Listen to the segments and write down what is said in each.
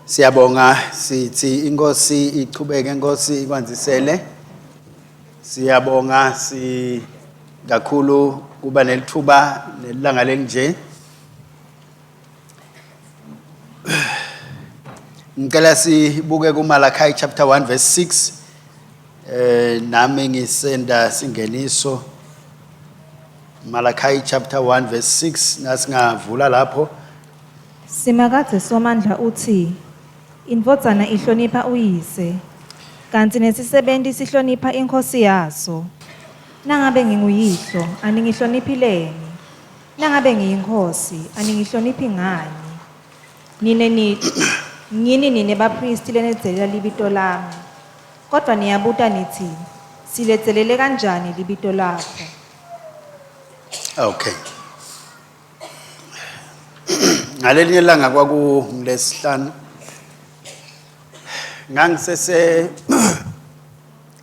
Siyabonga sithi inkosi ichubeke inkosi ikwanzisele. Siyabonga si kakhulu kuba nelithuba nelanga lelinje. Ngicela sibuke kuMalachi chapter 1 verse 6. Eh nami ngisenda singeniso Malachi chapter 1 verse 6 nasingavula lapho. Simakadze Somandla utsi, Indvodzana ihlonipha uyise, kantsi nesisebenti sihlonipha inkhosi yaso. Nangabe nginguyihlo, aningihloniphi leni? Nangabe ngiyinkhosi, aningihloniphi ngani? Nine ni ngini nine baphristi lenedzelela libito lami. Kodvwa niyabuta nitsi, Siledzelele kanjani libito lakho? Okay. Ngalelinye ilanga kwakungilesihlanu ngangisese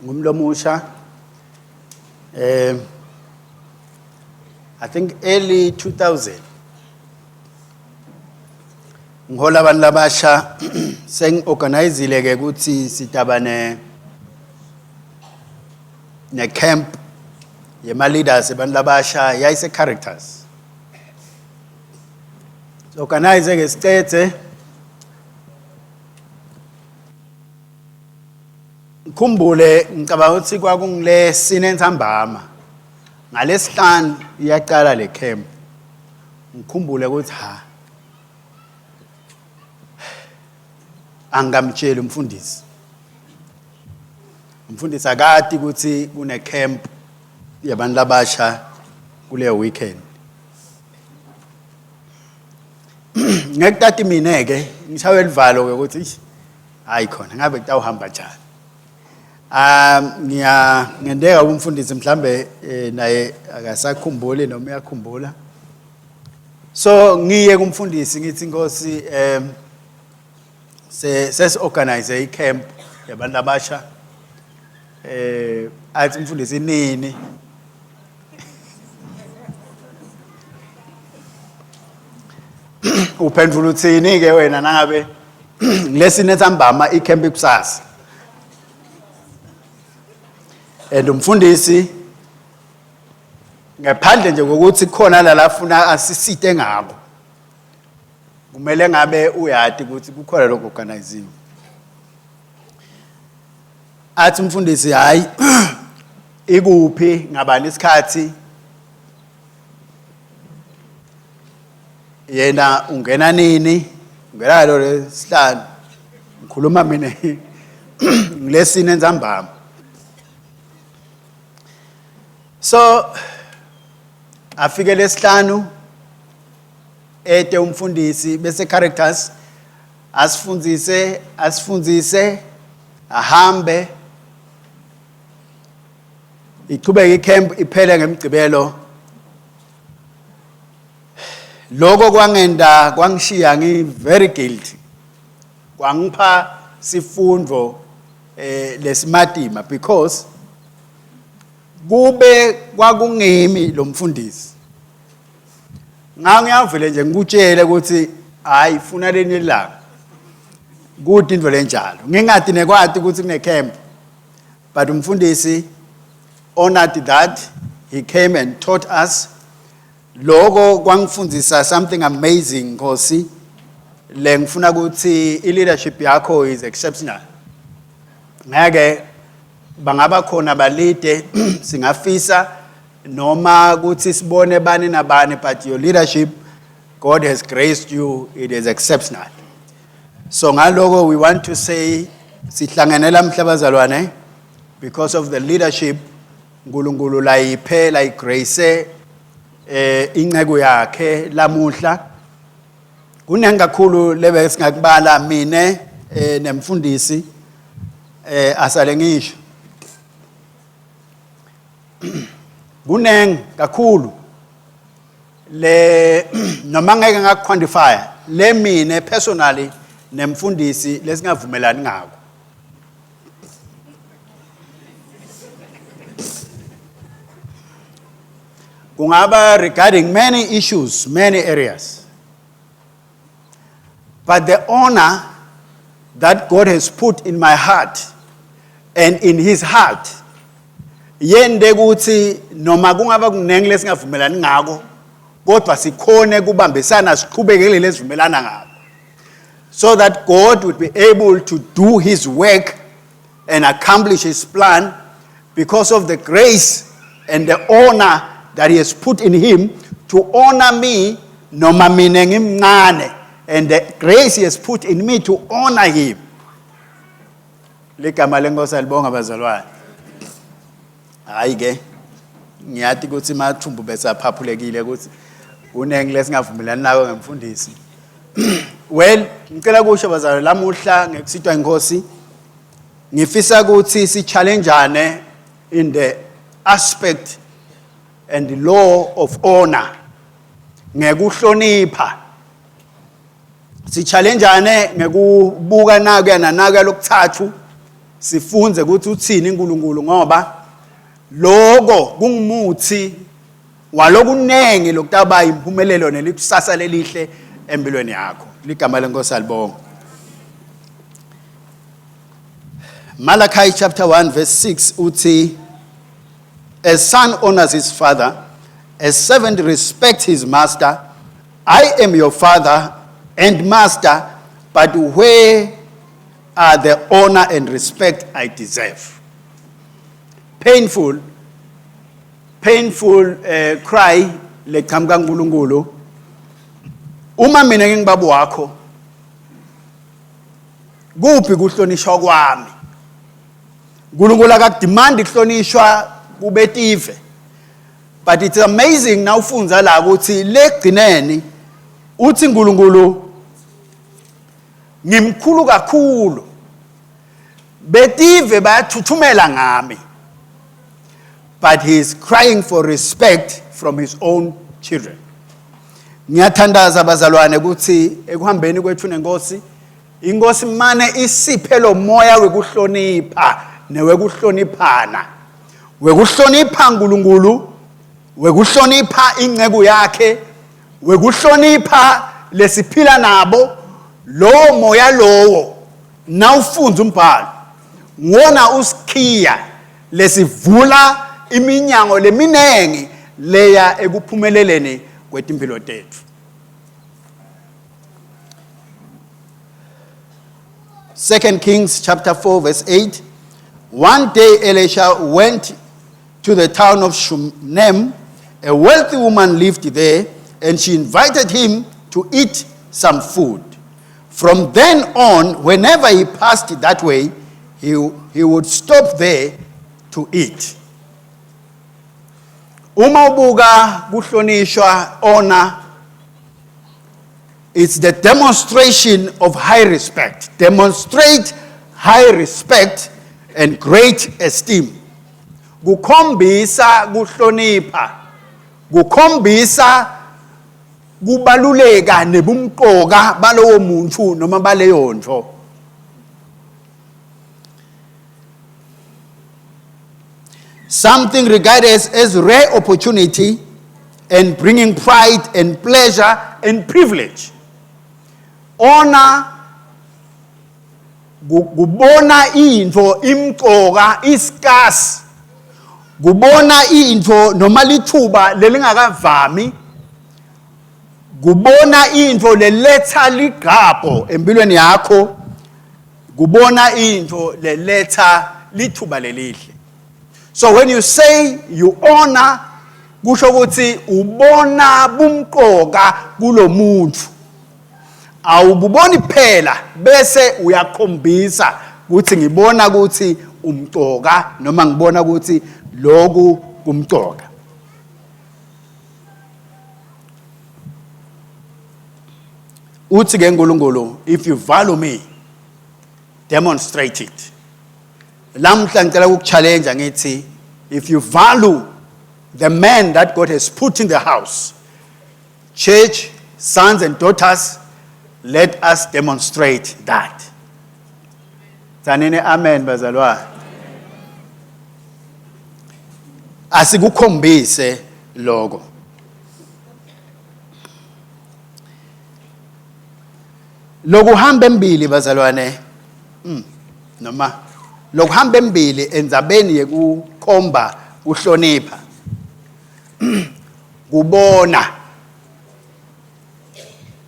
ngumlomusha eh I think early 2000 ngihola abantu labasha sengiorganizile ke ukuthi sitaba ne ne camp yema leaders abantu labasha yayise characters organize ke sicethe ngikhumbule ngicabanga ukuthi kwakungile sine ntambama ngalesihlanu iyaqala le camp ngikhumbule ukuthi ha angamtsheli umfundisi umfundisi akati ukuthi kune camp yabantu labasha kuleyo weekend ngekutati mina ke ngishawe livalo ke ukuthi hayi khona ngabe kutawuhamba njani um ngiya ngendeka umfundisi mhlambe eh, naye akasakhumbuli noma uyakhumbula so ngiye kumfundisi ngithi inkosi um se sesi-organize i-camp yabantu abasha eh athi umfundisi nini uphendula uthini ke wena nangabe ngilesine ntambama icamp ikusasa and umfundisi ngaphandle nje kokuthi khona la lafuna asisite ngako kumele ngabe uyati ukuthi kukhona lokho organiziwe athi umfundisi hayi ikuphi ngabani isikhathi yena ungena nini ungena lo lesihlanu ngikhuluma mina ngilesine ntsambama so afike lesihlanu ete umfundisi bese characters asifundzise asifundzise ahambe ichubeke icamp iphele ngemgcibelo lokho kwangenda kwangishiya ngi very guilty kwangipha sifundo eh lesimatima because kube kwakungimi lo mfundisi ngangiyavele nje ngikutshele ukuthi hayi funa lenye ilanga kude into lenjalo ngingadi nekwati ukuthi kune camp but umfundisi honored that he came and taught us lokho kwangifundisa something amazing Nkosi le ngifuna ukuthi i leadership yakho is exceptional ngeke bangaba khona balide singafisa noma ukuthi sibone bani nabani but your leadership God has graced you it is exceptional so ngaloko we want to say sihlangene lamhla bazalwane because of the leadership uNkulunkulu layiphe layigrace eh inceku yakhe lamuhla kuningi kakhulu lebe singakubala mine eh nemfundisi eh asale ngisho kuningi kakhulu le noma ngeke ngakuquantify le mina personally nemfundisi lesingavumelani ngako kungaba regarding many issues many areas but the honor that God has put in my heart and in his heart yende ukuthi noma kungaba kunengi lesingavumelani ngako, kodwa sikhone kubambisana, siqhubeke kuleli esivumelana ngako, so that God would be able to do his work and accomplish his plan because of the grace and the honor that he has put in him to honor me, noma mina ngimncane, and the grace he has put in me to honor him. Ligama lenkosi alibonga, bazalwane. Hayi ke, ngiyati ukuthi mathumbu bese aphaphulekile ukuthi kunengi lesingavumelani nako ngemfundisi. Well, ngicela kusho, bazalwane, lamuhla ngekusitwa inkosi ngifisa ukuthi si-challengeane in the aspect and the law of honor, ngekuhlonipha. Si-challengeane ngekubuka nakuya nanakuya lokuthathu, sifunze ukuthi uthini uNkulunkulu, ngoba lokho kungumuthi walokunengi lokutaba impumelelo nelikusasa lelihle empilweni yakho. Ligama lenkosi alibonga. Malachi chapter 1 verse 6 uthi, "A son honors his father, a servant respects his master. I am your father and master, but where are the honor and respect I deserve?" Painful, painful cry leqhamuka kuNkulunkulu. Uma mina ngingibaba wakho, kuphi kuhlonishwa kwami? uNkulunkulu akakudemand kuhlonishwa kubetive, but it's amazing nawufunza la ukuthi legcineni uthi uNkulunkulu, "Ngimkhulu kakhulu, betive bayathuthumela ngami," but he is crying for respect from his own children. Ngiyathandaza, bazalwane, ukuthi ekuhambeni kwethu nenkosi, inkosi mane isiphe lo moya wekuhlonipha newekuhloniphana, wekuhlonipha uNkulunkulu, wekuhlonipha inceku yakhe, wekuhlonipha lesiphila nabo. Lowo moya lowo, nawufunza umbhalo, ngwona usikhiya lesivula iminyango leminengi leya ekuphumeleleni kwetimpilo tethu. Second Kings chapter 4 verse 8. One day Elisha went to the town of Shunem. A wealthy woman lived there, and she invited him to eat some food. From then on, whenever he passed that way, he would stop there to eat. Uma ubuka kuhlonishwa, honor, it's the demonstration of high respect. Demonstrate high respect and great esteem. Kukhombisa kuhlonipha. Kukhombisa kubaluleka nebumqoka balowo muntu noma baleyo nto. Something regarded as rare opportunity and bringing pride and pleasure and privilege. Honor kubona into imqoka, iscarce, kubona into noma lithuba lelingakavami, kubona into leletha ligqabho empilweni yakho, kubona into leletha lithuba lelihle. So when you say you honor, kusho ukuthi ubona bumqoka kulomuntu. Awububoni kuphela, bese uyakhombisa ukuthi ngibona ukuthi umcoka noma ngibona ukuthi lokhu kumcoka. Uthi ke uNkulunkulu, "If you value me, demonstrate it." Lamhla ngicela ukukuchallenge, ngithi if you value the man that God has put in the house, church, sons and daughters, let us demonstrate that. Tsanini amen, bazalwane. Asikukhombise lokho. Lokuhamba embili, bazalwane. Noma lokuhamba embili endzabeni yekukhomba kuhlonipha kubona,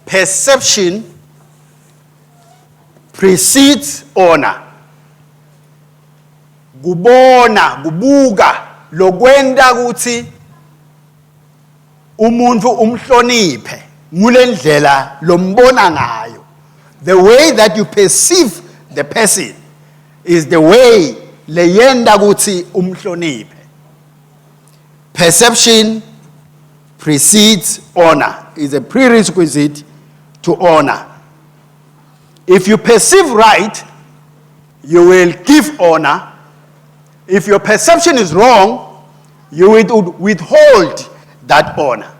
perception precedes honor. Kubona, kubuka lokwenta ukuthi umuntu umhloniphe ngulendlela lombona ngayo. The way that you perceive the person is the way leyenta ukuthi umhloniphe. Perception precedes honor, is a prerequisite to honor. If you perceive right, you will give honor. If your perception is wrong, you will withhold that honor.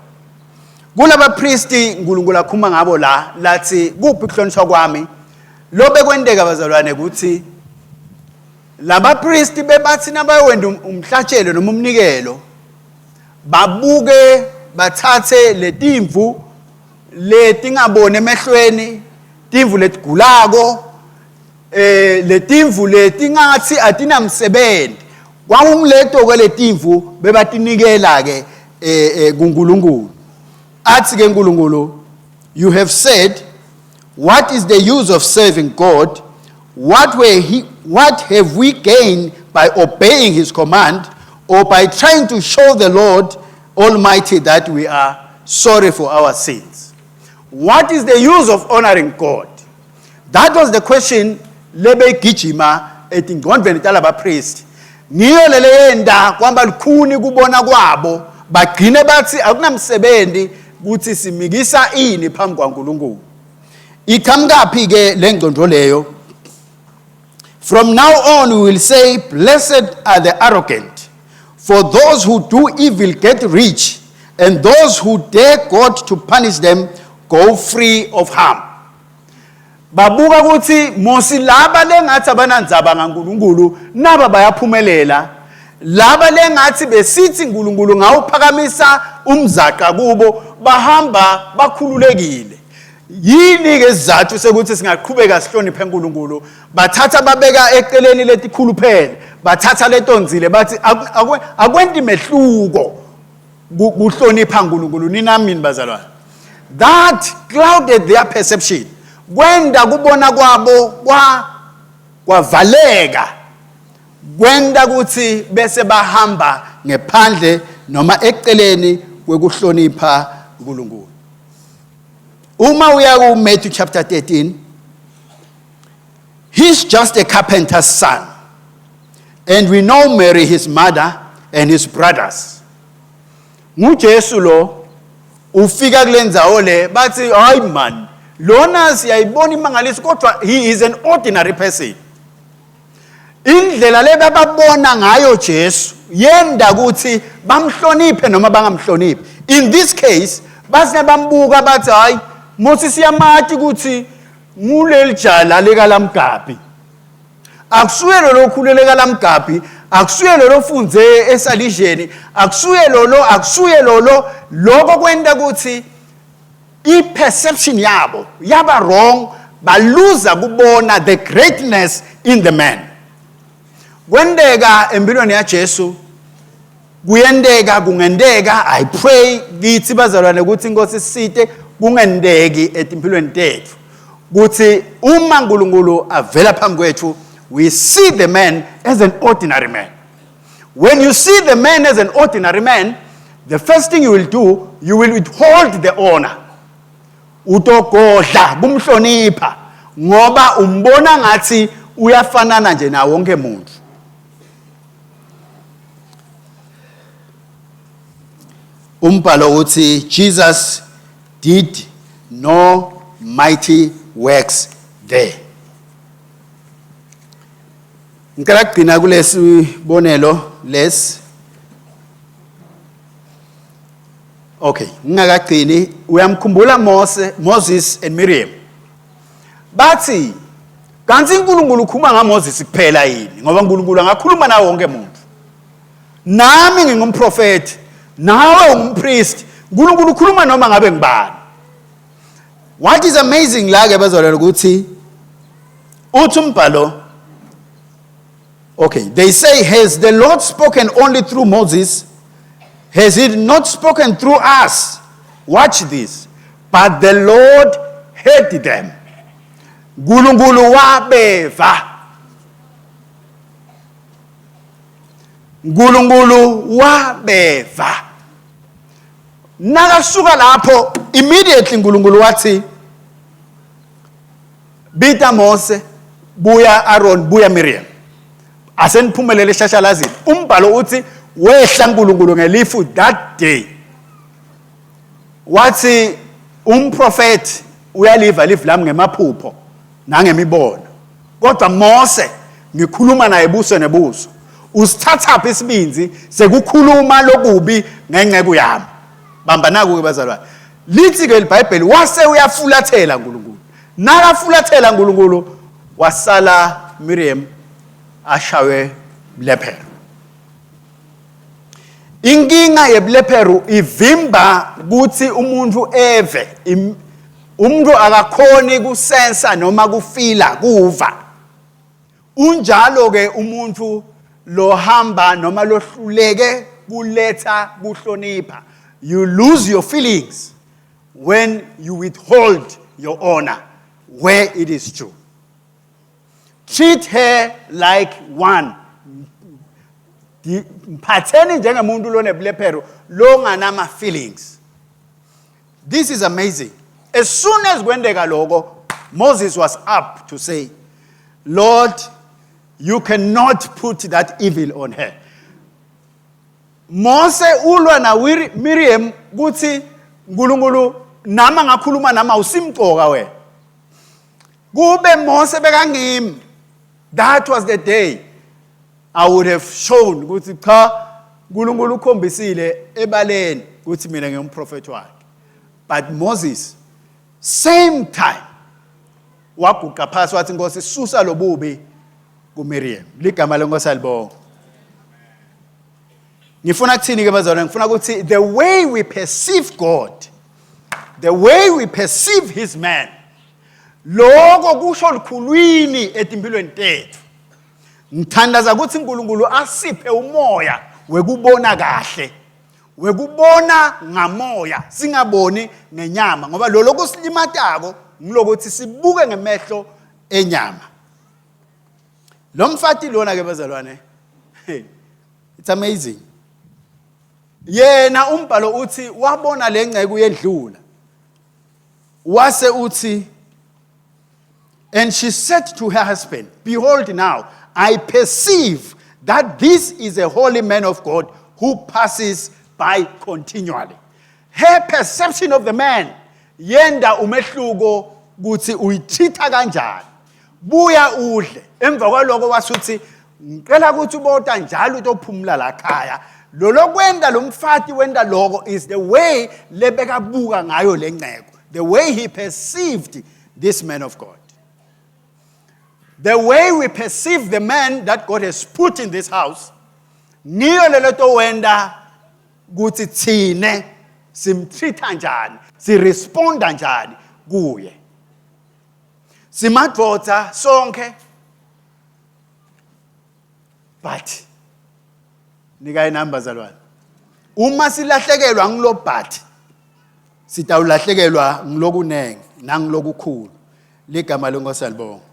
Kulaba priesti uNkulunkulu akhuluma ngabo la, lathi kuphi kuhlonishwa kwami? Lobe kwenteka, bazalwane, ukuthi laba priesti bebathi nabayowenda umhlatshelo noma umnikelo, babuke bathathe letimvu letingaboni emehlweni, timvu letigulako, letimvu letingathi atinamsebenzi. Kwakungileto ke letimvu bebatinikela ke kuNkulunkulu. Athi ke uNkulunkulu, "You have said, 'What is the use of serving God? What have we gained by obeying his command or by trying to show the Lord Almighty that we are sorry for our sins?'" What is the use of honoring God? That was the question lebeyigijima etingqondweni talaba priest. Ngiyo lele yenda kwamba lukhuni kubona kwabo, bagcine bathi akunamsebenzi ukuthi simikisa ini phambi kwaNkulunkulu. Iqhamukaphi ke le ngqondo leyo? "From now on we will say, 'Blessed are the arrogant. For those who do evil get rich, and those who dare God to punish them go free of harm.'" Babuka ukuthi mosi laba lengathi abanandzaba ngaNkulunkulu naba bayaphumelela, laba lengathi besithi uNkulunkulu ngawuphakamisa umzaqa kubo bahamba bakhululekile. Yini ke isizathu sekuthi singaqhubeka sihloniphe uNkulunkulu? Bathatha babeka eceleni letikhuluphele, bathatha letonzile, bathi akwenti mehluko kuhlonipha uNkulunkulu. Ninami bazalwane? That clouded their perception, kwenda kubona kwabo kwavaleka, kwenda ukuthi bese bahamba ngephandle noma eceleni kwekuhlonipha uNkulunkulu. Uma uya ku Matthew chapter 13, he's just a carpenter's son, and we know Mary his mother and his brothers. NguJesu lo ufika kule ndzawo le, bathi, "Hayi man, lona siyayibona imangaliso, kodwa he is an ordinary person." Indlela lebababona ngayo Jesu yenda ukuthi bamhloniphe noma bangamhloniphi. In this case basine bambuka bathi, "Hayi Moses, siyamati ukuthi nguleli jala lekalamgabi, akusuye lo lokhulele kalamgabi, akusuye lo lofunze esalijeni, akusuye lolo, akusuye lolo." Lokho kwenta ukuthi i-perception yabo yaba wrong, baluza kubona the greatness in the man. Kwenteka empilweni yaJesu, kuyenteka, kungenteka. I pray kithi bazalwane ukuthi inkosi sisite kungenteki etimpilweni tethu kuthi uma uNkulunkulu avela phambi kwethu, we see the man as an ordinary man. When you see the man as an ordinary man, the first thing you will do, you will withhold the honor. Utogodla kumhlonipha ngoba umbona ngathi uyafanana nje nawo wonke umuntu. Umbhalo uthi Jesus did no mighty works there. Ngicela kugcina kulesi bonelo lesi. Okay, ngingakagcini, uyamkhumbula Mose, Moses and Miriam? Bathi kanti uNkulunkulu ukhuluma ngaMoses kuphela yini? Ngoba uNkulunkulu angakhuluma nawo wonke umuntu. Nami ngingumprofeti, nawe ungumpriest, uNkulunkulu ukhuluma noma ngabe ngibani. What is amazing la ke bazalwane ukuthi Uthi umbhalo. Okay, they say, "Has the Lord spoken only through Moses? Has he not spoken through us?" Watch this. But the Lord heard them. Nkulunkulu wabeva. Nkulunkulu wabeva. Nakasuka lapho immediately uNkulunkulu wathi, "Bita Mose, buya Aaron, buya Miriam. Aseniphumelele eshashalazini." Umbhalo uthi wehla uNkulunkulu ngelifu that day. Wathi umprofeti uyaliva live lami ngemaphupho nangemibono. Kodwa Mose ngikhuluma naye buso nebuso. Usithathaphi isibinzi sekukhuluma lokubi ngenceku yami? Bamba naku ke bazalwane. Lithi ke iBhayibheli wase uyafulathela uNkulunkulu. Nakafulathela uNkulunkulu, wasala Miriam ashawe bulephero. Inkinga yebulephero ivimba ukuthi umuntu eve, umuntu akakhoni kusensa noma kufila kuva. Unjalo ke umuntu lohamba noma lohluleke kuletha kuhlonipha. You lose your feelings when you withhold your honor where it is due. Treat her like one. Mphatheni njengemuntu lonebulephero longanama feelings. This is amazing. As soon as kwendeka lokho, Moses was up to say, "Lord, you cannot put that evil on her." Mose ulwa na Miriam kuthi uNkulunkulu nama ngakhuluma nama usimcoka wena. Kube Mose bekangimi, that was the day I would have shown ukuthi cha, uNkulunkulu ukhombisile ebaleni ukuthi mina ngingumprofeti wakhe. But Moses, same time, waguqa phasi wathi, "Nkosi, susa lobubi kuMiriam." Ligama lenkosi alibonga. Ngifuna kuthini ke bazalwane? Ngifuna ukuthi the way we perceive God, the way we perceive his man, lokho kusho likhulwini etimpilweni tethu. Ngithandaza ukuthi uNkulunkulu asiphe umoya wekubona kahle, wekubona ngamoya, singaboni ngenyama, ngoba lo lokusilimatako ngilokuthi sibuke ngemehlo enyama. Lo mfati lona ke bazalwane, hey, it's amazing. Yena umbhalo uthi wabona lengceku yedlula, wase uthi, "And she said to her husband, 'Behold now, I perceive that this is a holy man of God who passes by continually.'" Her perception of the man yenda umehluko kuthi uyitreat kanjani. Buya udle. Emva kwaloko wasuthi, "Ngicela ukuthi ubota njalo utophumula la khaya." Lo kwenda lo mfati wenda lokho is the way lebekabuka ngayo lenceko. The way he perceived this man of God. The way we perceive the man that God has put in this house, ngiyo lelo to wenda kuthi thine simtreat njani, siresponda njani kuye. Simadvodza sonke, but nika inamba zalwane. Uma silahlekelwa ngilo but sitawulahlekelwa ngilokunenge nangilokukhulu. Ligama lenkosi alibonga.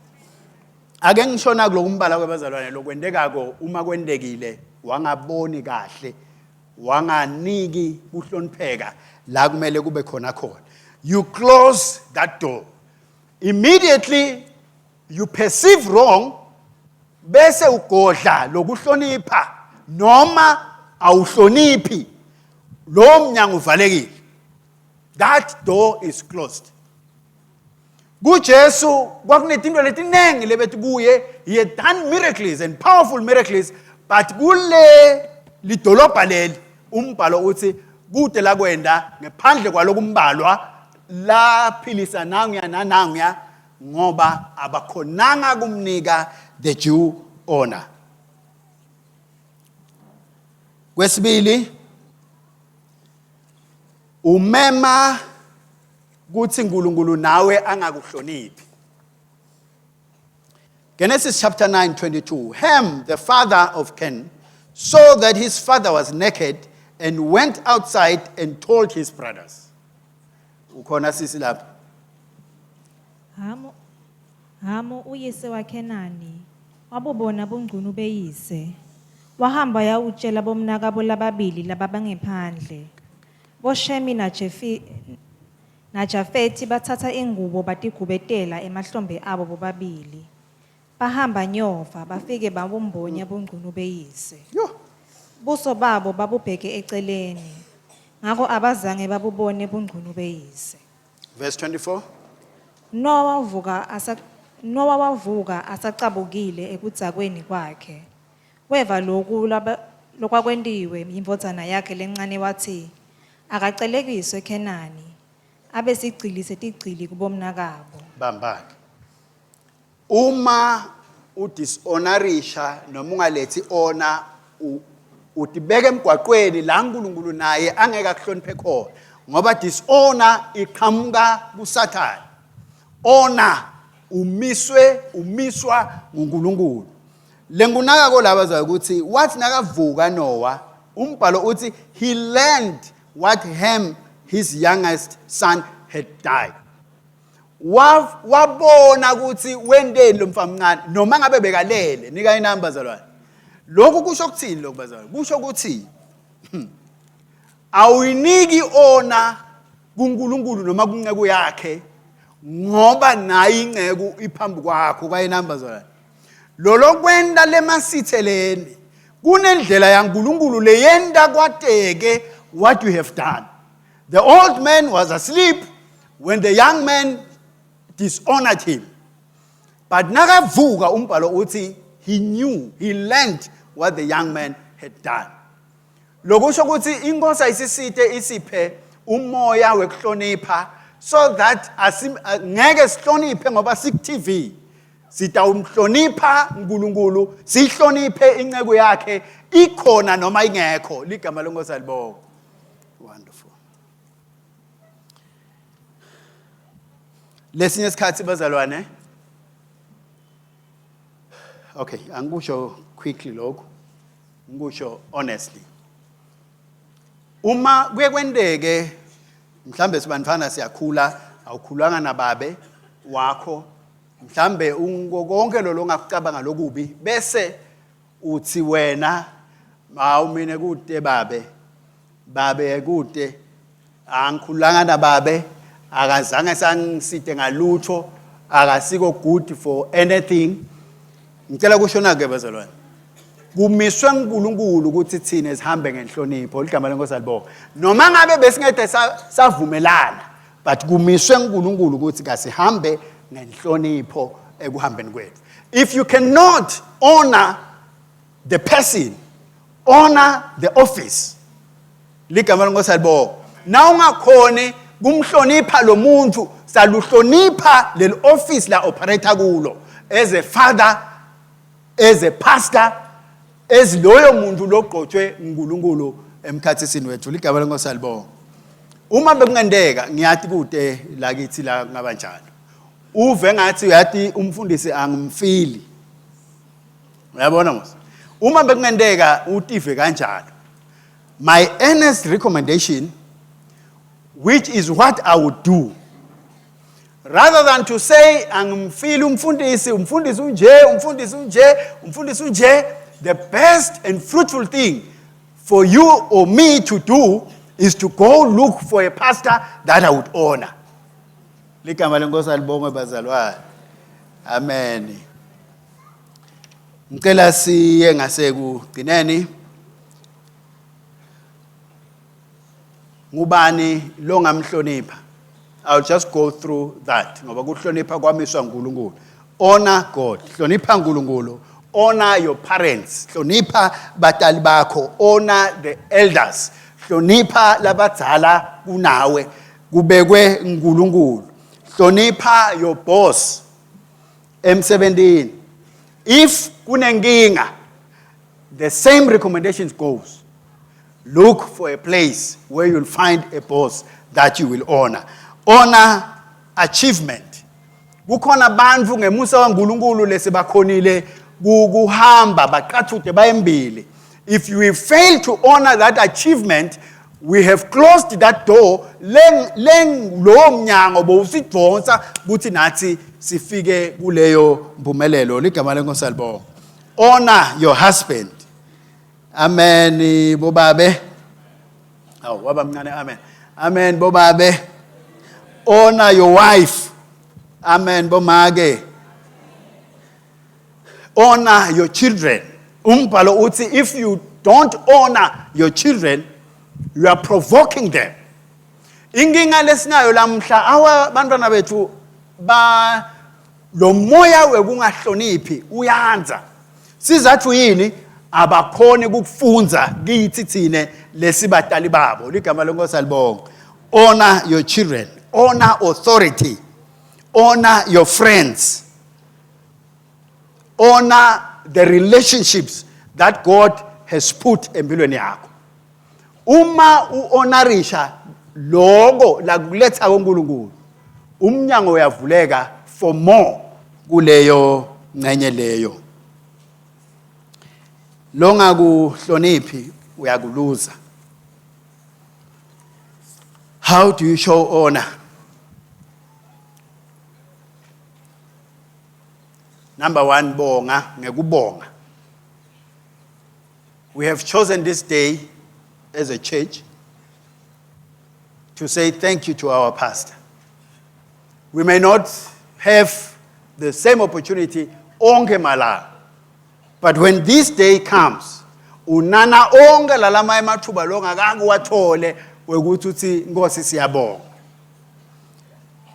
Ake ngishona kulokumbala kwebazalwane lokwendekako uma kwendekile wangaboni kahle, wanganiki kuhlonipheka la kumele kube khona khona. You close that door immediately you perceive wrong, bese ugodla lokuhlonipha noma awuhloniphi, lo mnyango uvalekile. That door is closed. KuJesu kwakunetinto letinengi lebethi kuye. He had done miracles and powerful miracles, but kule lidolobha leli umbhalo uthi kude la kwenda ngephandle kwalokumbalwa laphilisa nanguya nananguya, ngoba abakhonanga kumnika the due honor. Kwesibili, umema kuthi uNkulunkulu nawe angakuhloniphi. Genesis chapter 9, 22. Ham, the father of Ken, saw that his father was naked and went outside and told his brothers. Ukhona sisi lapha. Hamu Hamu uyise waKhenani wabubona bungcunu beyise wahamba yawutshela bomnakabo lababili lababangephandle boShemi naJefi naJafethi bathatha ingubo batigubetela emahlombe abo bobabili bahamba nyova bafike babumbonya bungcunu beyise. Yo. Buso babo babubheke eceleni ngako abazange babubone bungcunu beyise. Verse 24. Noah wavuka asacabukile ekudzakweni kwakhe. Weva loku lokwakwentiwe yindvodzana yakhe lencane watsi, akacelekiswe Khenani, abe sigcili setigcili kubomnakabo. Bambake. Uma udishonorisha noma ungalethi ona utibeka emgwaqweni la uNkulunkulu naye angeke akuhloniphe khona ngoba dishonor iqhamuka kuSathane. Honor umiswe umiswa nguNkulunkulu. Lengunaka kolaba zayo ukuthi wathi nakavuka Noah umbhalo uthi he learned what Ham his youngest son had died. Wabona ukuthi wenteni lo mfana mncane noma ngabe bekalele. Nika inamba zalwane. Lokhu kusho ukuthini lokhu bazalwane? Kusho ukuthi awuyiniki ona kuNkulunkulu noma kunceku yakhe ngoba nayi inceku iphambi kwakho kwayinamba zalwane. Lolo kwenta lemasitheleni kunendlela yaNkulunkulu leyenta kwateke what you have done. The old man was asleep when the young man dishonored him. But nakavuka umbhalo uthi he knew, he learned what the young man had done. Lokusho ukuthi inkosi ayisisite isiphe umoya wekuhlonipha so that ngeke sihloniphe ngoba siku TV. Sitawumhlonipha uNkulunkulu, sihloniphe inceku yakhe ikhona noma ingekho. Ligama lenkosi alibonge. Wonderful. Lesinye isikhathi bazalwane. Okay, angikusho quickly lokho. Ngikusho honestly. Uma kuye kwenteke mhlambe sibantfana siyakhula awukhulanga nababe wakho mhlambe konke lo longakucabanga lokubi bese uthi wena hawu mina kude babe babe kude angikhulanga nababe akazange sangiside ngalutho akasiko good for anything. Ngicela kusho na ke bazalwane, kumiswe uNkulunkulu ukuthi thina sihambe ngenhlonipho. Ligama lenkosi alibonge. Noma ngabe besingede savumelana, but kumiswe uNkulunkulu ukuthi kasihambe ngenhlonipho ekuhambeni kwethu. If you cannot honor the person, honor the office. Ligama lenkosi alibonge. Na ungakhoni kumhlonipha lo muntu, saluhlonipha leli office la operate kulo as a father, as a pastor, as loyo muntu logqotshwe uNkulunkulu emkhathisini wethu. Ligama lenkosi alibonge. Uma bekungenteka ngiyathi kude lakithi la kungaba njalo, uve ngathi uyathi umfundisi angimfili, uyabona mos. Uma bekungenteka utive kanjalo, my earnest recommendation, which is what I would do, rather than to say angimfili umfundisi, umfundisi unje, umfundisi unje, umfundisi unje, the best and fruitful thing for you or me to do is to go look for a pastor that I would honor. Ligama lenkosi alibongwe bazalwane. Amen. Ngicela siye ngasekugcineni. Ngubani longamhlonipha? I'll just go through that ngoba kuhlonipha kwamiswa uNkulunkulu. Honor God, hlonipha uNkulunkulu, honor your parents, hlonipha batali bakho, honor the elders, hlonipha labadzala kunawe, kubekwe uNkulunkulu. Hlonipha your boss emsebentini. If kunenkinga, the same recommendations goes. Look for a place where you'll find a boss that you will honor. Honor achievement. Kukhona bantfu ngemusa waNkulunkulu lesibakhonile kuhamba baqathude bayembili. If we fail to honor that achievement, we have closed that door leng leng lowo mnyango bowusidvonsa ukuthi nathi sifike kuleyo mpumelelo. Ligama lenkosi alibonga. Honor your husband. Amen bobabe. Awu waba mncane amen. Amen bobabe. Honor your wife. Amen bomake. Honor your children. Umbhalo uthi if you don't honor your children you are provoking them. Inkinga lesinayo lamhla awa bantwana bethu ba lo moya wekungahloniphi uyanza. Sizathu yini? Abakhoni ukufunza kithi thine lesibatali babo. Ligama lenkosi alibonga. Honor your children, honor authority, honor your friends. Honor the relationships that God has put empilweni yakho. Uma uhonorisha lokho lakuletha kuNkulunkulu, umnyango uyavuleka for more kuleyo ngcenye leyo. Longakuhloniphi uyakuluza. How do you show honor? Number 1, bonga ngekubonga. We have chosen this day as a church to say thank you to our pastor. We may not have the same opportunity onke malanga, but when this day comes, unana onke lalama emathuba longakake uwathole wekuthi uthi Nkosi siyabonga.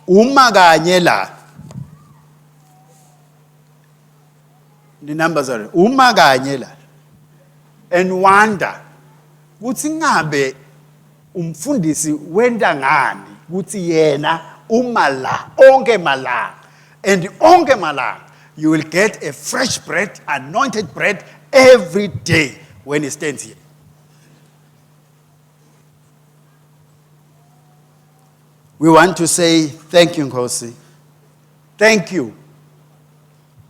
Uma kanye la ni zalo uma kanye la and wonder kuthi ngabe umfundisi wenta ngani kuthi yena uma la onke malanga and onke malanga you will get a fresh bread, anointed bread every day when he stands here. We want to say thank you, Nkosi. Thank you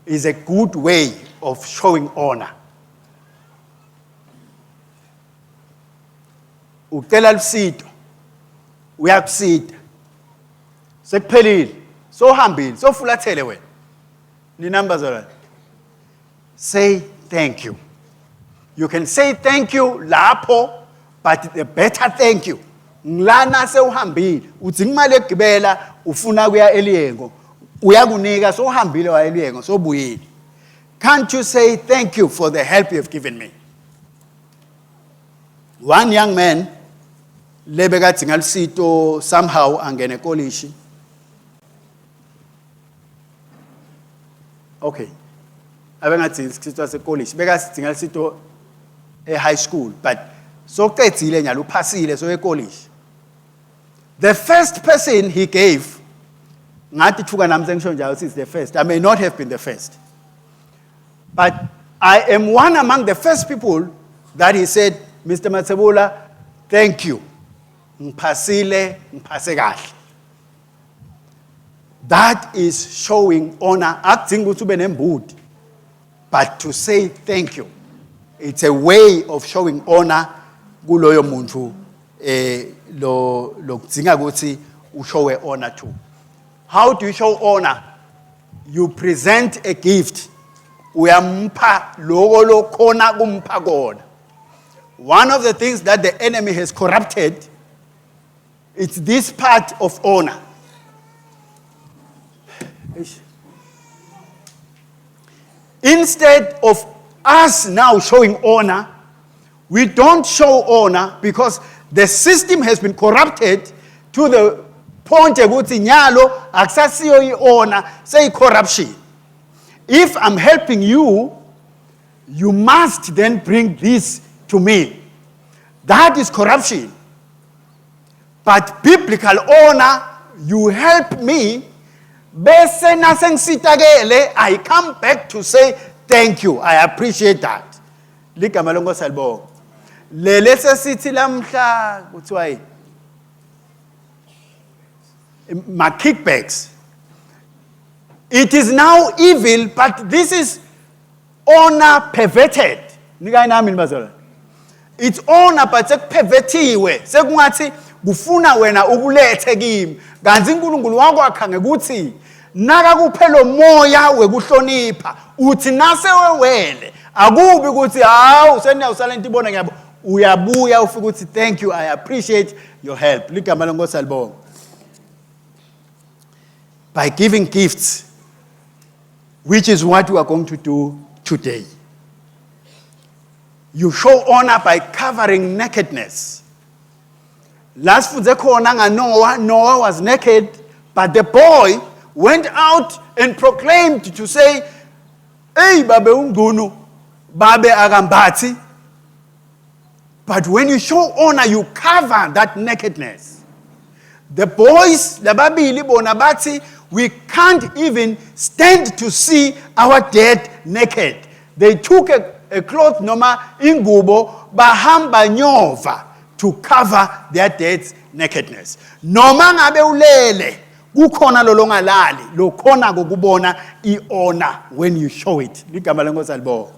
is a good way of showing honor. Ucela lusito, uyakusita. Sekuphelile, sohambile, sofulathele wena. Ni bazalwane. Say thank you. You can say thank you lapho, but the better thank you ngilana sewuhambile, udzinga imali yokugibela, ufuna kuya eLiyengo, uyakunika, sowuhambile waya eLiyengo, sobuyile. Can't you say thank you for the help you have given me? One young man lebekadzinga lusito somehow angene ekolishi. Okay. Abengadzingi isito sasekolishi, bekasidzinga lusito e-high school, but socedzile nyalo uphasile so ekolishi. The first person he gave, ngathi thuka nami sengisho njalo it's the first. I may not have been the first. But I am one among the first people that he said, Mr. Matsebula, thank you. Ngiphasile, ngiphase kahle. That is showing honor. Akudzingi ukuthi ube nembudi, but to say thank you. It's a way of showing honor kuloyo muntu lo lokudzinga ukuthi ushowe honor to. How do you show honor? You present a gift. Uyampha loko lokhona kumpha kona. One of the things that the enemy has corrupted, it's this part of honor. Instead of us now showing honor, we don't show honor because the system has been corrupted to the point ukuthi nyalo akusasiyo i-honor, seyi-corruption. If I'm helping you, you must then bring this to me. That is corruption. But biblical honor, you help me, bese nasengishitakele, I come back to say thank you. I appreciate that. Ligama lenkosi alibonga. Lele sesithi lamhla kuthiwa yini? Ma kickbacks. It is now evil, but this is honor perverted. Nika nami nibazalwane. It's honor but sekupervertiwe, sekungathi kufuna wena ukulethe kimi. Kanti uNkulunkulu wakwakha ngekuthi naka kuphela moya wekuhlonipha uthi nase wewele akubi ukuthi hawu seniyawusala into ibona ngiyabo uyabuya ufike uthi thank you I appreciate your help. Ligama lenkosi alibonga. By giving gifts, which is what we are going to do today. You show honor by covering nakedness. Last sifunze khona ngaNoah, Noah was naked, but the boy went out and proclaimed to say, "Hey babe umngunu, babe akambathi." But when you show honor, you cover that nakedness. The boys lababili bona bathi we can't even stand to see our dad naked. They took a cloth noma ingubo bahamba nyova to cover their dad's nakedness. Noma ngabe ulele kukhona lo longalali lokhona kokubona i-honor when you show it. Ligama lenkosi alibonga.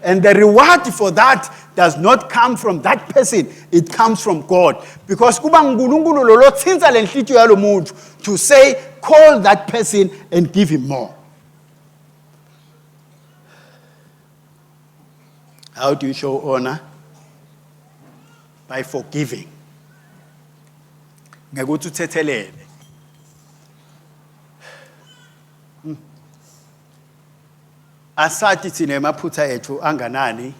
And the reward for that does not come from that person, it comes from God. Because kuba nguNkulunkulu lo lotsintsa lenhlitiyo yalomuntu to say, call that person and give him more. How do you show honor? By forgiving. Ngekuthi uthethelele. Asathi thina emaphutha ethu anganani.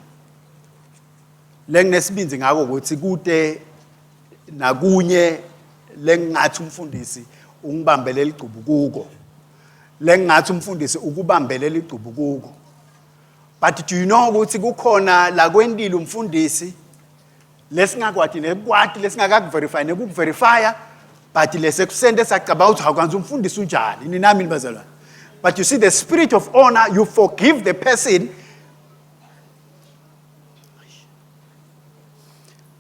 Lenginesibindi ngako ukuthi kude nakunye lengingathi umfundisi ungibambele ligcubu kuko. Lengingathi umfundisi ukubambele ligcubu kuko. But do you know ukuthi kukhona la kwentile umfundisi lesingakwati nekwati lesingakakuverify nekukuverifya but lesekusente sacabanga ukuthi awukwanzi umfundisi unjani ninami nibazalwane. But you see the spirit of honor, you forgive the person.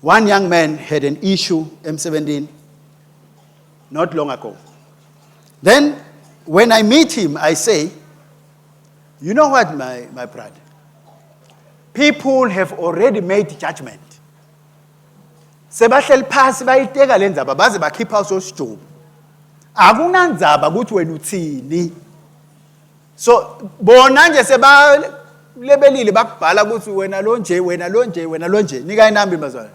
One young man had an issue, M17, not long ago. Then, when I meet him, I say, you know what, my brother? People have already made judgment. Sebahleli phasi bayiteka le ndzaba baze bakhipha usosijubu. Akunandzaba ukuthi wena uthini. So bona nje sebalebelile bakubhala ukuthi wena lo nje, wena lo nje, wena lo nje. Nika inamba bazalwane.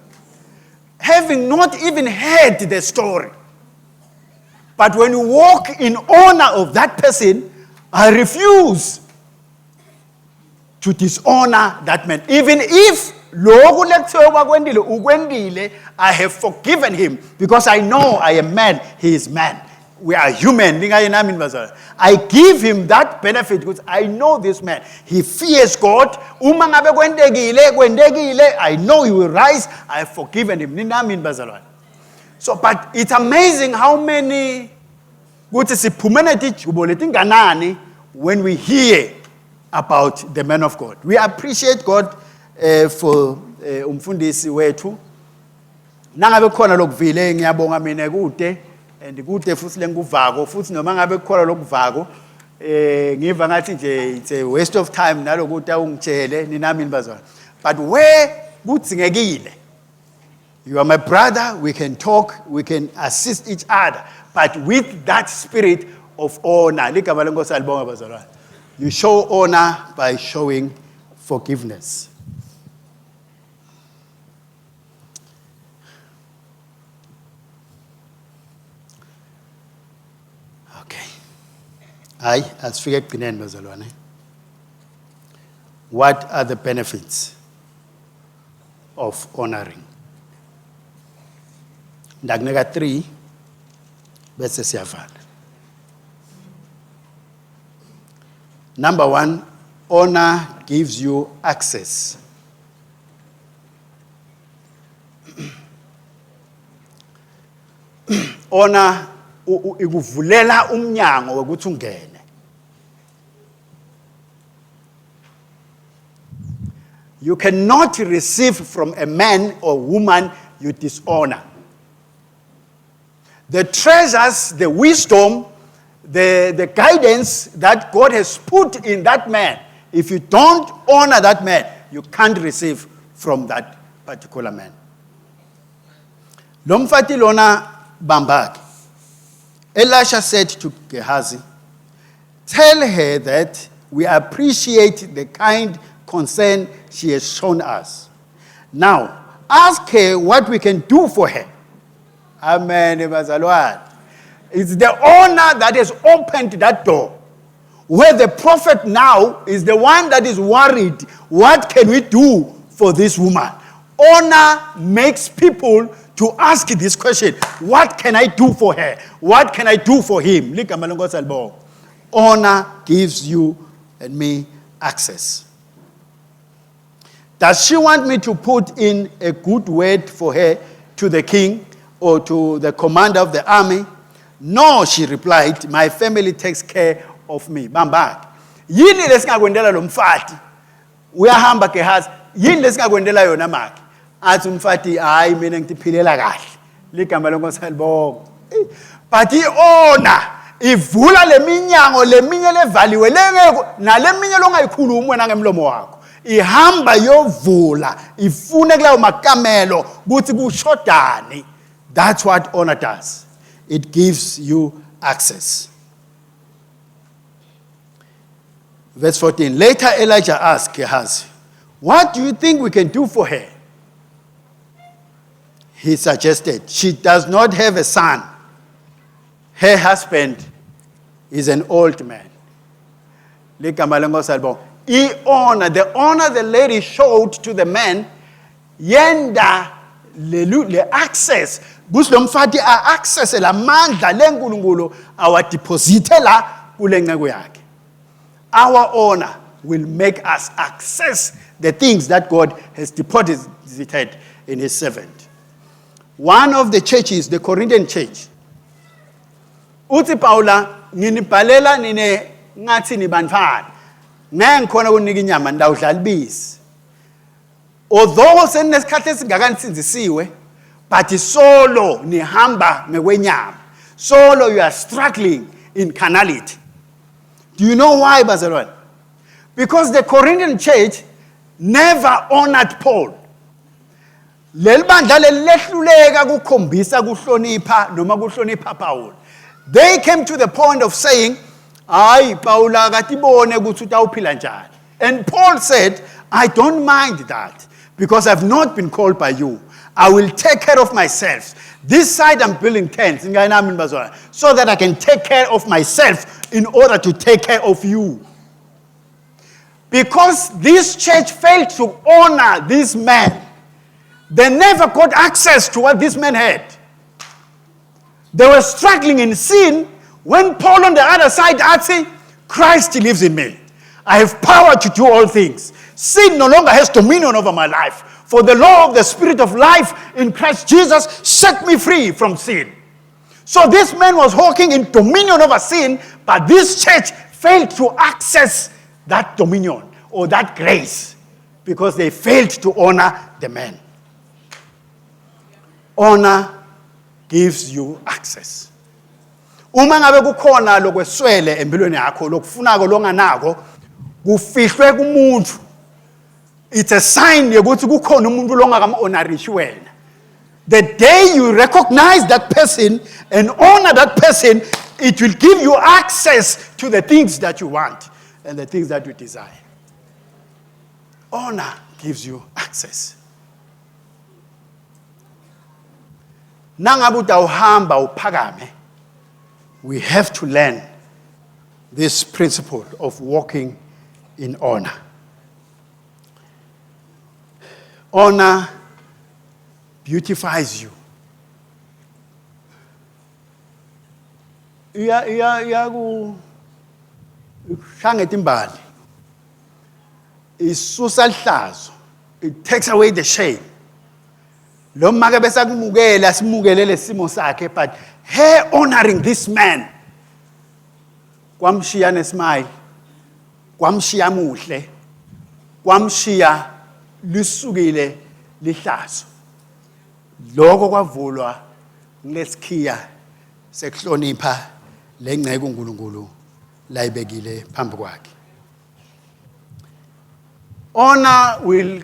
Having not even heard the story. But when you walk in honor of that person, I refuse to dishonor that man. Even if lokhu lekuthiwe kwakwendile ukwendile, I have forgiven him because I know I am man, he is man. We are human. Ningaye nami bazalwane. I give him that benefit because I know this man. He fears God. Uma ngabe kwentekile, kwentekile, I know he will rise. I have forgiven him. Ninami bazalwane. So, but it's amazing how many kuthi siphume netijubo letinganani when we hear about the man of God. We appreciate God for umfundisi wethu. Nangabe kukhona lokuvile ngiyabonga mina kude and kude futhi lengikuvako futhi noma ngabe kukhona lokuvako ngiva ngathi nje it's a waste of time nalokuthi awungitshele ninami nibazwana. But where kudzingekile, you are my brother, we can talk, we can assist each other, but with that spirit of honor. Ligama lenkosi alibonga bazalwane. You show honor by showing forgiveness. Okay. Hayi, asifike ekugcineni bazalwane. What are the benefits of honoring? Ndakunika 3 bese siyavala. Number 1, honor gives you access. Honor ikuvulela umnyango wokuthi ungene. You cannot receive from a man or woman you dishonor. The treasures, the wisdom, the guidance that God has put in that man, if you don't honor that man, you can't receive from that particular man. Lo mfati lona bambake. Elisha said to Gehazi, "Tell her that we appreciate the kind concern she has shown us. Now, ask her what we can do for her." Amen, bazalwane. It's the honor that has opened that door. Where the prophet now is the one that is worried, "What can we do for this woman?" Honor makes people to ask this question: "What can I do for her? What can I do for him?" Ligama leNkosi alibongwe. Honor gives you and me access. "Does she want me to put in a good word for her to the king or to the commander of the army?" "No," she replied, "my family takes care of me." Bambake. Yini lesingakwendela lo mfati? Uyahamba Gehazi, yini lesingakwendela yona makhe? Athi umfati, "Hayi, mina ngitiphilela kahle." Ligama leNkosi alibongwe. But i-honor ivula leminyango leminye levaliwe lengeke naleminye longayikhulumi wena ngemlomo wakho. Ihamba yovula ifune kulawo makamelo ukuthi kushodani. That's what honor does. It gives you access. Verse 14. Later Elijah asked Gehazi, "What do you think we can do for her?" He suggested, "She does not have a son. Her husband is an old man." Ligama leNkosi alibongwe. I-honor, the honor the lady showed to the man, yenda le access kuthi lo mfati a-access lamandla leNkulunkulu awadeposite la kule nceko yakhe. Our honor will make us access the things that God has deposited in his servant. One of the churches, the Corinthian church, uthi Paula, "Nginibhalela nine ngathi nibantwana, ngeke ngikhona ukunika inyama, nidawudlala ibisi." Although seninesikhathi esingakanisindzisiwe, but solo nihamba ngekwenyama, solo you are struggling in carnality. Do you know why, bazalwane? Because the Corinthian church never honored Paul. Leli bandla leli lehluleka kukhombisa kuhlonipha noma kuhlonipha Paul. They came to the point of saying, "Hayi, Paul akatibone ukuthi utawuphila njani." And Paul said, "I don't mind that because I've not been called by you. I will take care of myself. This side I'm building tents nginganami bazalwane, so that I can take care of myself in order to take care of you." Because this church failed to honor this man, they never got access to what this man had. They were struggling in sin when Paul on the other side athi, "Christ lives in me. I have power to do all things. Sin no longer has dominion over my life. For the law of the Spirit of life in Christ Jesus set me free from sin." So this man was walking in dominion over sin, but this church failed to access that dominion or that grace because they failed to honor the man. Honor gives you access. Uma ngabe kukhona lokweswele empilweni yakho, lokufunako longanako, kufihlwe kumuntu, it's a sign yokuthi kukhona umuntu longakam-honorishi wena. The day you recognize that person and honor that person, it will give you access to the things that you want and the things that you desire. Honor gives you access. Nangabe utawuhamba uphakame, we have to learn this principle of walking in honor. Honor beautifies you. Iya iya iyaku shangeta imbali. Isusa lihlazo. It takes away the shame. Lo make besakumukela simukele lesimo sakhe, but her honoring this man kwamshiya nesmile, kwamshiya muhle, kwamshiya lisukile lihlazo. Lokho kwavulwa kulesikhiya sekuhlonipha Lengceke uNkulunkulu layibekile phambi kwakhe. Honor will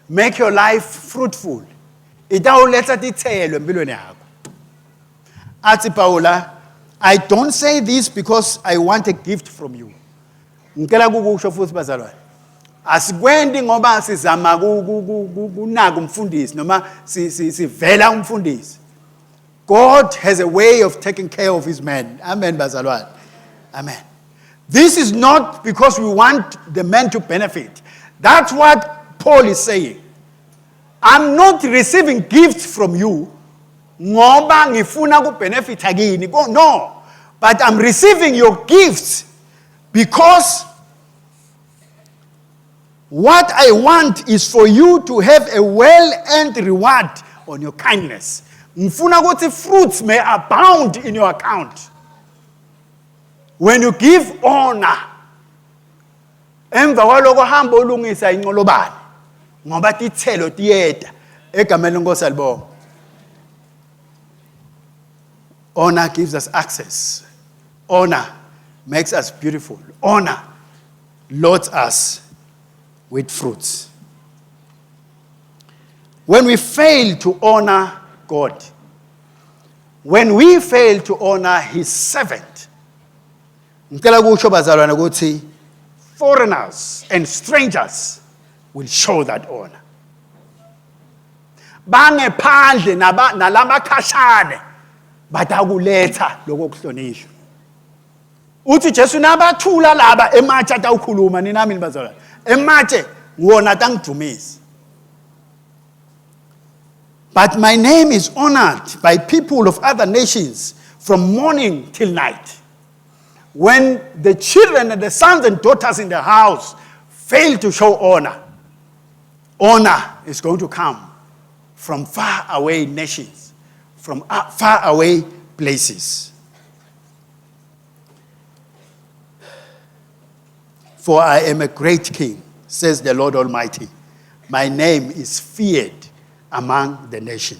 make your life fruitful. Itawuletsa titselo empilweni yakho. Athi Paula, I don't say this because I want a gift from you. Ngicela kukusho futhi bazalwane. Asikwenti ngoba sizama kunaka umfundisi noma sivela umfundisi. God has a way of taking care of his men. Amen bazalwane. Amen. This is not because we want the men to benefit. That's what Paul is saying. I'm not receiving gifts from you ngoba ngifuna kubenefita kini. No. But I'm receiving your gifts because what I want is for you to have a well-earned reward on your kindness. Ngifuna ukuthi fruits may abound in your account. When you give honor, emva kwaloko hamba ulungisa inqolobane ngoba tithelo tiyeta egameni lenkosi alibonga. Honor gives us access. Honor makes us beautiful. Honor loads us with fruits. When we fail to honor God, when we fail to honor his servant, ngicela kusho bazalwane ukuthi foreigners and strangers will show that honor. Bangephandle nalamakhashane batakuletha lokho kuhlonishwa. Uthi Jesu nabathula laba ematshe atawukhuluma ninami nibazalwane. Ematshe wona atangidumisa. But my name is honored by people of other nations from morning till night. When the children and the sons and daughters in the house fail to show honor, honor is going to come from far away nations, from far away places. For I am a great king, says the Lord Almighty. My name is feared among the nation.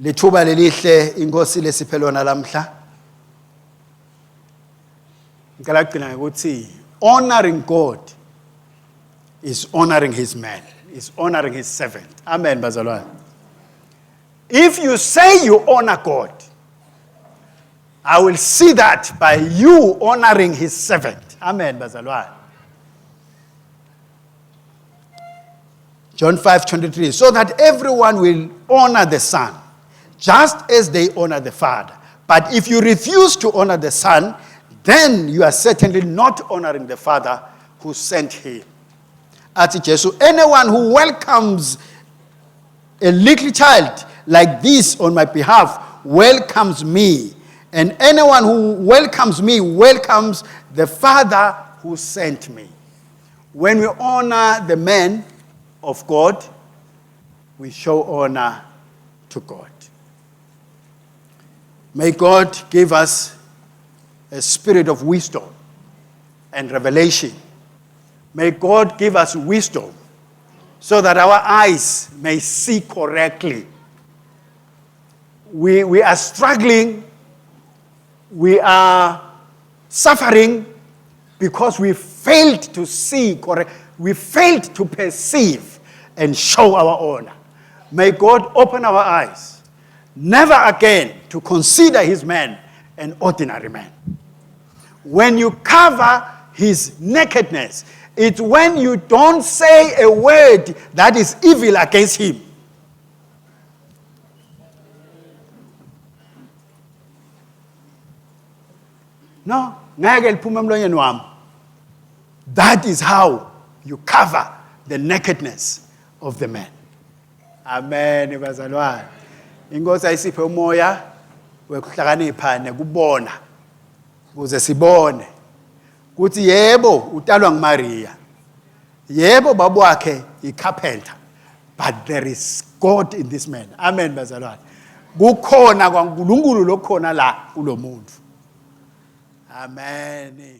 Lithuba lelihle inkosi lesiphe lona lamhla. Ngicela kugcina ngokuthi honoring God is honoring his man, is honoring his servant. Amen bazalwane. If you say you honor God, I will see that by you honoring his servant. Amen bazalwane. John 5:23, so that everyone will honor the Son, just as they honor the Father. But if you refuse to honor the Son, then you are certainly not honoring the Father who sent him. Athi Jesu, anyone who welcomes a little child like this on my behalf welcomes me. And anyone who welcomes me welcomes the Father who sent me. When we honor the man of God, we show honor to God. May God give us a spirit of wisdom and revelation. May God give us wisdom so that our eyes may see correctly. We are struggling, we are suffering because we failed to see correct, we failed to perceive and show our honor. May God open our eyes, never again to consider his man an ordinary man. When you cover his nakedness, it's when you don't say a word that is evil against him. No, ngeke liphume emlonyeni wami. That is how you cover the nakedness of the man. Amen bazalwane. Inkosi ayisiphe umoya wekuhlakanipha nekubona ukuze sibone ukuthi yebo utalwa nguMaria. Yebo baba wakhe icarpenter, but there is God in this man. Amen bazalwane. Kukhona kwaNkulunkulu lokhona la kulomuntu. Amen.